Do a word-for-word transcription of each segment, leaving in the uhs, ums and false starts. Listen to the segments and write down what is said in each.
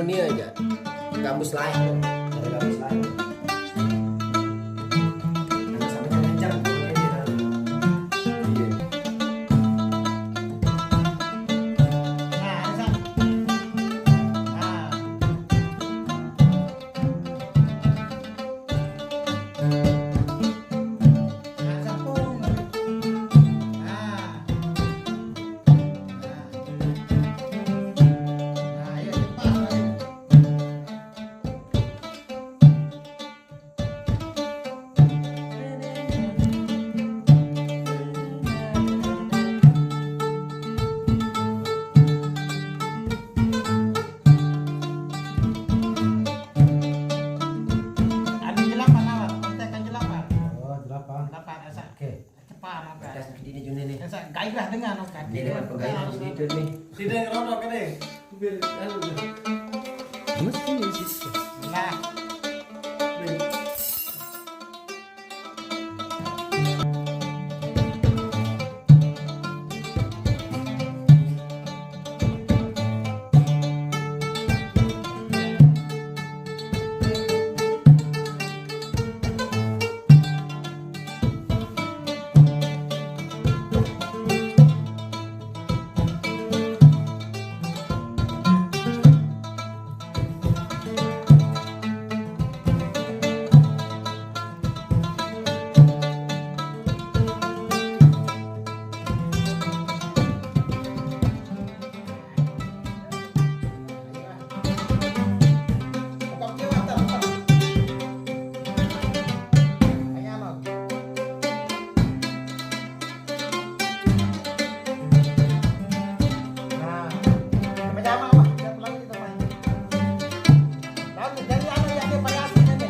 Ini aja. Gambus lain tuh. Ada gambus lain. Jangan sampai kencang. Iya. Nah, ada satu. Nah. Nah, satu. Nah. Nah. Nah, iya, cepat lagi. Anu jelapan awak, kontekan jelapan. Oh, jelapan. Jelapan, asa. Oke. Cepat, oke. Batas gini juga nih. Asa gairah dengan, oke. Ini dengan pegawai harus gitu nih. Tidak ngerokok kan, eh? Biar anu. Mesti sih. Nah. Nih. Nah, sama-sama, Wak. Siapa lagi kita main? Lalu, jadi anu yang dia variasi ini.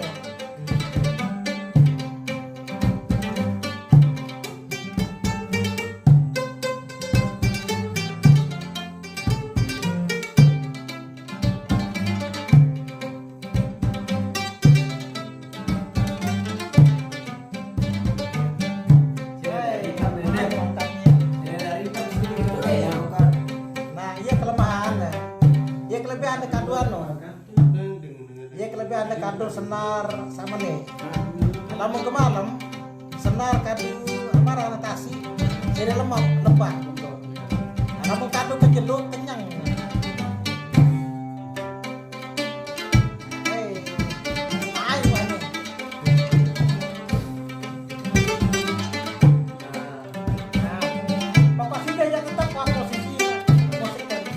Nah, iya kelemahan. Iya kelebihan ada kaduan no. Iya kelebihan ada kadu senar sama nih. Lamun ke malam, senar kadu apa, rana tasi, jadi lemak, lebat. Nah, lamun kadu kejeluk, kenyang. Hei, ayo, anu. Nah, Bapak sudah ya tetap posisi musik tadi.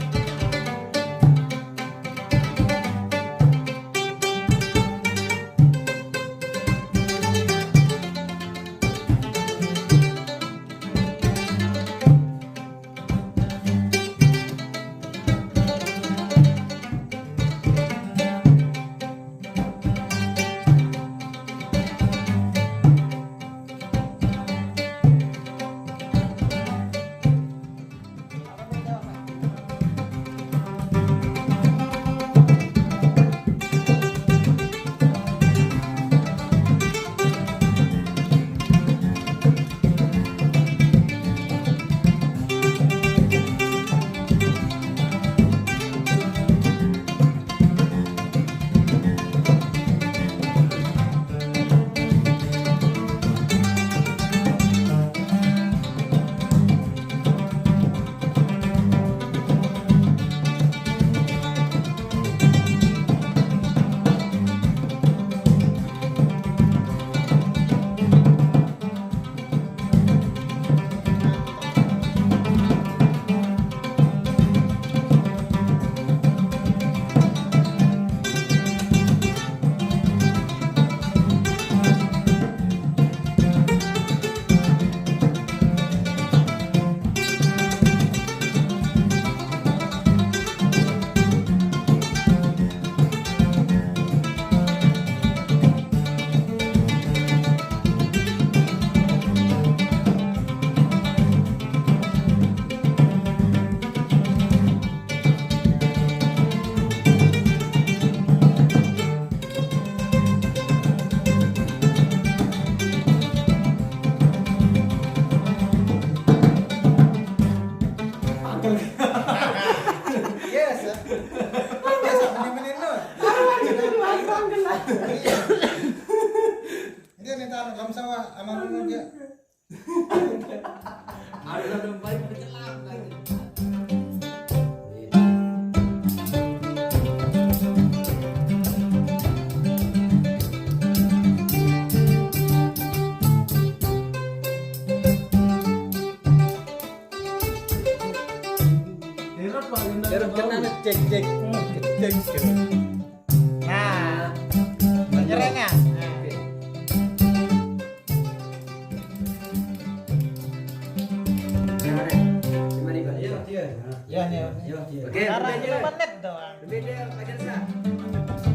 Anak lu aja. Ada dong baik menyelam lagi. Terus kena cek cek cek cek. Nah, penyerangan. Nah. Gimana? Gimana? Ya nih. Oke, Sekarang beda. Lima menit doang. Beda, Pak Jalsa.